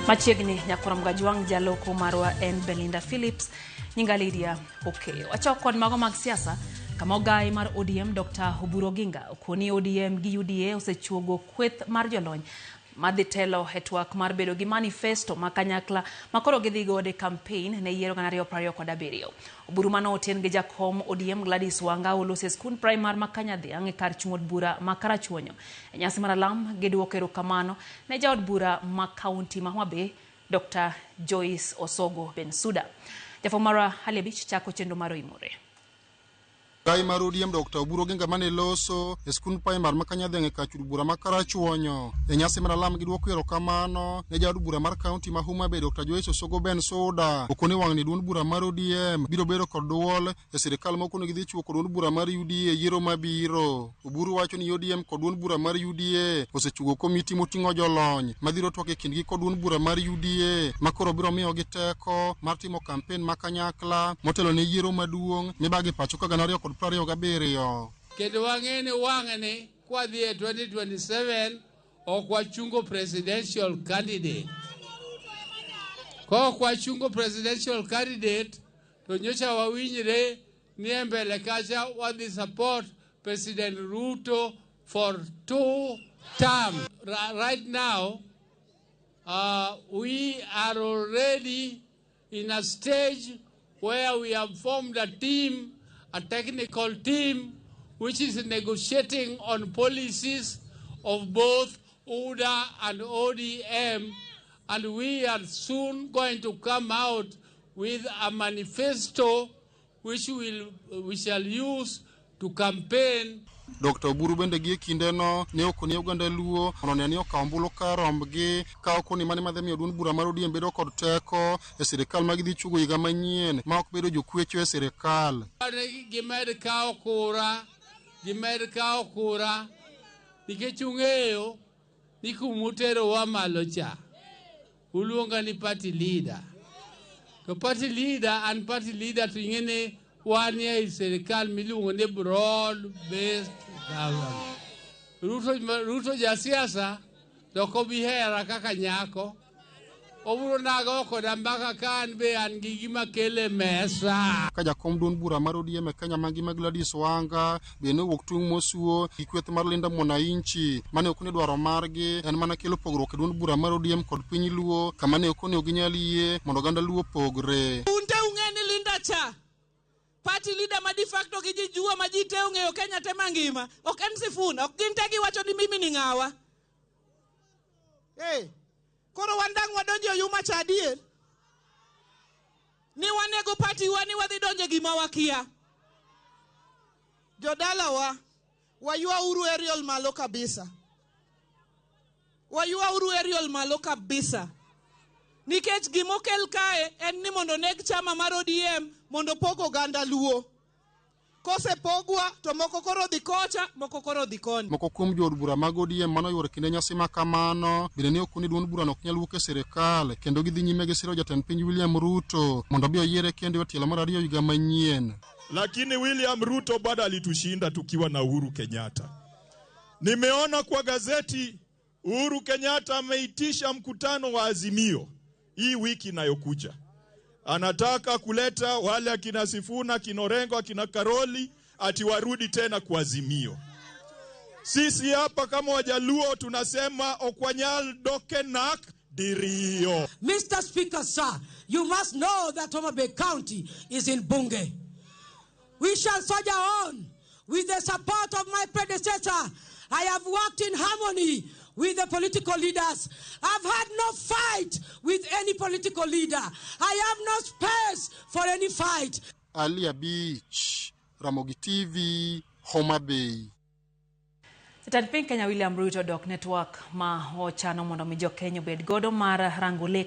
Machiegni nyakorom Gajwang' jaloko marwa en Belinda Phillips, nyinga Lydia Okeyo. Wachako kod mago mag siasa kama ogai mar ODM Dr. Oburu Oginga okoni ODM gi UDA osechuogo kweth mar jolony madhi telo e twak mar bedo gi manifesto ma kanyakla ma koro gidhi godo e campaign ne yiero 2027. Oburu mano oten gi jakom ODM Gladys Wanga oloso e skund primar ma Kanyadhiang' e kar chung' od bura ma Karachuonyo. E nyasi mar alam giduoko erokamano ne jaod bura ma kaunti ma Homa Bay Dr. Joyce Osogo Bensuda. Jafwambo marwa Ali Abich chako chenro mar Oimore. Gai mar ODM Dr. Oburu Oginga mane loso e skund primar ma Kanyadhiang' e kar bura ma Karachuonyo. E nyasi mar alam giduoko erokamano ne jaod bura mar kaunti ma Homa Bay Dr. Joyce Osogo Bensuda. Okoni wang'ni duond bura mar ODM biro bedo kod duol e sirikal ma okoni gidhi chiwo kod duond bura mar UDA e yiero mabiro. Oburu wacho ni ODM kod duond bura mar UDA osechugo komiti moting'o jolony madhiro twak e kindgi kod duond bura mar UDA ma koro biro miyogi teko mar timo kampen ma kanyakla motelo ne yiero maduong' mibago e pacho ka 2027. Kendo wang'e ni wang'ni kwadhi e 2027 ok wachungo presidential candidate. Kok wachungo presidential candidate to nyocha wawinjre ni e mbele kacha wadhi support President Ruto for 2 terms. Right now, we are already in a stage where we have formed a team, a technical team, which is negotiating on policies of both UDA and ODM, and we are soon going to come out with a manifesto which we shall use to campaign. Dr. Oburu bende gie kindeno ne okoni oganda Luo mondo one ni okawo ombulu kar rombgi ka okoni mane madhi miyo duond bura mar ODM bedo kod teko e sirikal ma gidhi chugo higa manyien ma ok bedo jokwecho e sirikal. Gimed kawo kura, gimed kawo kura nikech ung'eyo ni kumuterowa malo cha uluonga ni party leader. To party leader and party leader to ing'e ni wan e sirikal miluongo ni broad based government. Ruto jasiasa to ok obi hera kaka nyako. Obiro nago koda mbaka ka an be an gi gima kele mesa. Ka jakom duond bura mar ODM e Kenya mangima Gladys Wanga be ne owuok tung' mosuo gi kweth mar Linda Mwananchi mane ok ni dwaro margi en mana kelo pogruok e duond bura mar ODM kod piny Luo kama ne ok onego ginyal yie mondo oganda Luo pogre. Un te ung'e ni Linda cha party leader ma de facto gi ji jua ma ji te ong'eyo Kenya te mangima ok en Sifuna, ok gin te giwacho ni mimi ni ng'awa. Hey, koro wan dang' wadonjo e oyuma cha adier ni wanego party wa ni wadhi donjo e gima wakia. Jodalawa, waywauru aerial malo kabisa. Waywauru aerial malo kabisa. Nikech gimokel kae en ni mondo neg chama mar ODM mondo pog oganda Luo. Kosepogwa to moko koro dhi kocha, moko koro dhi koni. Moko kuom jood bura mag ODM mane oyuoro kinde nyasi ma kamano bende ne okoni duond burano ok nyal wuok e sirikal kendo gidhi nyime gi siro jatend piny William Ruto mondo obi oyiere kendo e tielo mar ariyo higa manyien. Lakini William Ruto bado alitushinda tukiwa na Uhuru Kenyatta. Nimeona kwa gazeti Uhuru Kenyatta ameitisha mkutano wa Azimio hii wiki inayokuja. Anataka kuleta wale akina Sifuna, akina Orengo, akina Karoli ati warudi tena kwa Azimio. Sisi hapa kama Wajaluo tunasema okwanyal dokenak dirio. Mr. Speaker, sir, you must know that Homa Bay County is in Bunge. We shall soldier on with the support of my predecessor. I have worked in harmony with the political leaders. I've had no fight with any political leader. I have no space for any fight. Alia Beach, Ramogi TV, Homa Bay. Jatend piny Kenya William Ruto dok network ma ochano mondo mi jo Kenya obed godo mar rango lek